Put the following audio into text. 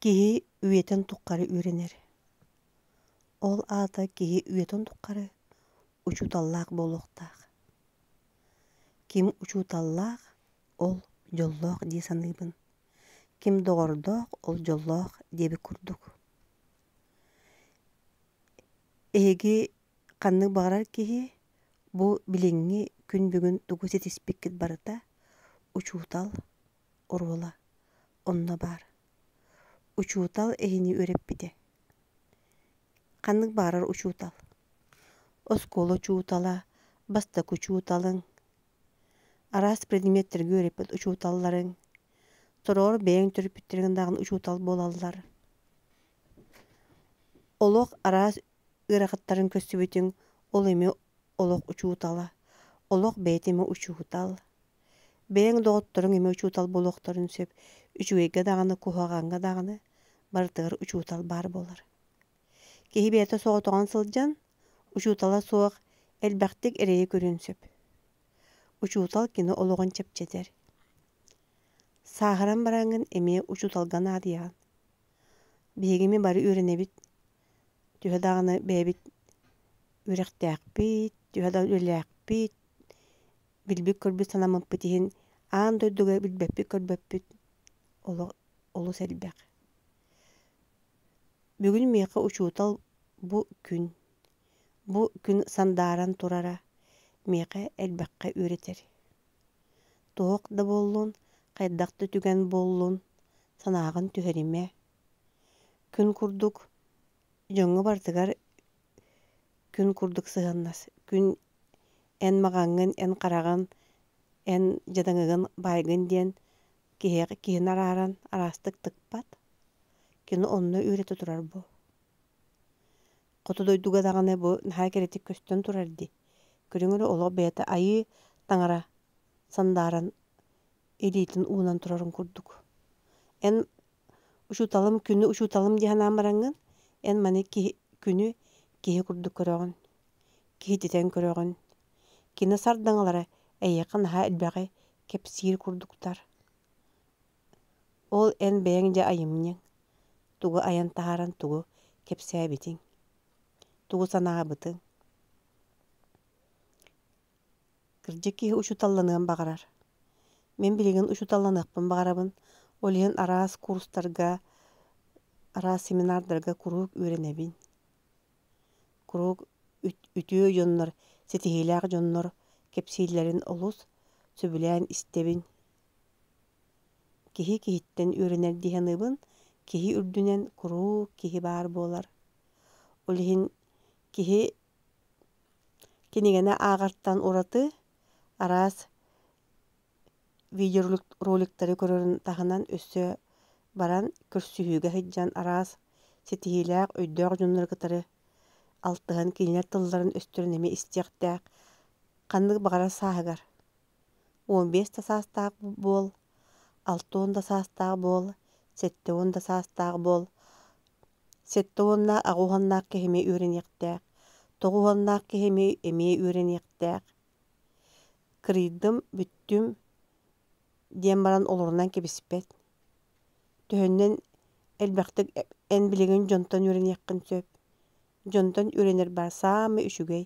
Киһи үйэтин тухары үөрэнэр. Ол аата киһи үйэтин тухары учууталлаах буолуохтаах. Ким учууталлаах, ол дьоллоох дии саныыбын. Ким доҕордоох, ол дьоллоох диэбит курдук. Эһиги ханнык баҕарар киһи бу билиҥҥи күн бүгүн тугу ситиспиккит барыта учуутал оруола онно баар. Учуутал эһини үөрэппитэ. Ханнык баҕарар учуутал. Оскуола учуутала, бастакы учууталыҥ, араас предметтэргэ үөрэппит учууталларыҥ, сороҕор бэйэҥ төрөппүттэриҥ даҕаны учуутал буолаллар. Олох араас ыарахаттарын көрсүбүтүҥ ол эмиэ олох учуутала, олох бэйэтэ эмиэ учуутал. Бэйэҥ доҕотторуҥ эмиэ учуутал буолуохтарын сөп, үчүгэйгэ даҕаны, куһаҕаҥҥа даҕаны барытыгар учуутал баар буолар. Киһи бэйэтэ соҕотоҕун сылдьан, учуутала суох элбэхтик эрэйи көрүөн сөп. Учуутал кини олоҕун чэпчэтэр. Сааһыран бараҥҥын эмиэ учууталга наадыйаҕын. Биһиги эмиэ бары үөрэнэбит, төһө даҕаны бэйэбит үөрэхтээхпит, төһө да үлэлээхпит, билбит-көрбүт санаммыппыт иһин аан дойдуга билбэппит-көрбөппүт олох олус элбэх. Бүгүн миэхэ учуутал бу күн, бу күн сандааран турара миэхэ элбэххэ үөрэтэр. Туох да буоллун, хайдах да түгэн буоллун, санааҕын түһэримэ. Күн курдук дьоҥҥо барытыгар күн курдук сыһыаннас. Күн эн маҕаҥҥын, эн хараҕын, эн дьадаҥыгын, баайгын диэн киһиэхэ киһини арааран араастык тыкпат. Кини онно үөрэтэ турар бу. Хоту дойдуга даҕаны бу наһаа кэрэтик көстөн турар дии. Көрүҥ эрэ олох бэйэтэ айыы таҥара сандааран илиитин уунан турарын курдук. Эн учууталым күнү учууталым дии санаан бараҥҥын, эн маны киһи күнү киһи курдук көрөҕүн, киһититэн көрөҕүн. Кини сардаҥалара эйиэхэ наһаа элбэҕи кэпсиир курдуктар. Ол эн бэйэҥ дьэ айымньыҥ, тугу айан таһааран тугу кэпсээбитиҥ, тугу санаабытыҥ. Кырдьык киһи учууталланыан баҕарар. Мин билигин учууталланыахпын баҕарабын, ол иһин араас курстарга, араас семинардарга куруук үөрэнэбин. Куруук үтүө дьоннор, ситиһиилээх дьоннор кэпсииллэрин олус сөбүлээн истэбин. Киһи киһиттэн үөрэнэр дии саныыбын, киһи үрдүнэн куруук киһи баар буолар. Ол иһин киһи кинигэни ааҕартан ураты араас видеороликтары көрөрүн таһынан өссө баран көрсүһүүгэ сылдьан араас ситиһиилээх, өйдөөх дьоннору кытары алтыһан кинилэр тылларын-өстөрүн эмиэ истиэхтээх ханнык баҕарар сааһыгар. 15 да саастаах буол, 60 да саастаах буол, 70 да саастаах буол, сэттэ уоннаах аҕа уоннаах киһи эмиэ үөрэниэхтээх, тоҕус уоннаах киһи эмиэ эмиэ үөрэниэхтээх. Кырыйдым, бүттүм диэн баран олорунан кэбиспэт. Төһөннөн элбэхтик эн билигин дьонтон үөрэниэххин сөп. Дьонтон үөрэнэр баар саамай үчүгэй.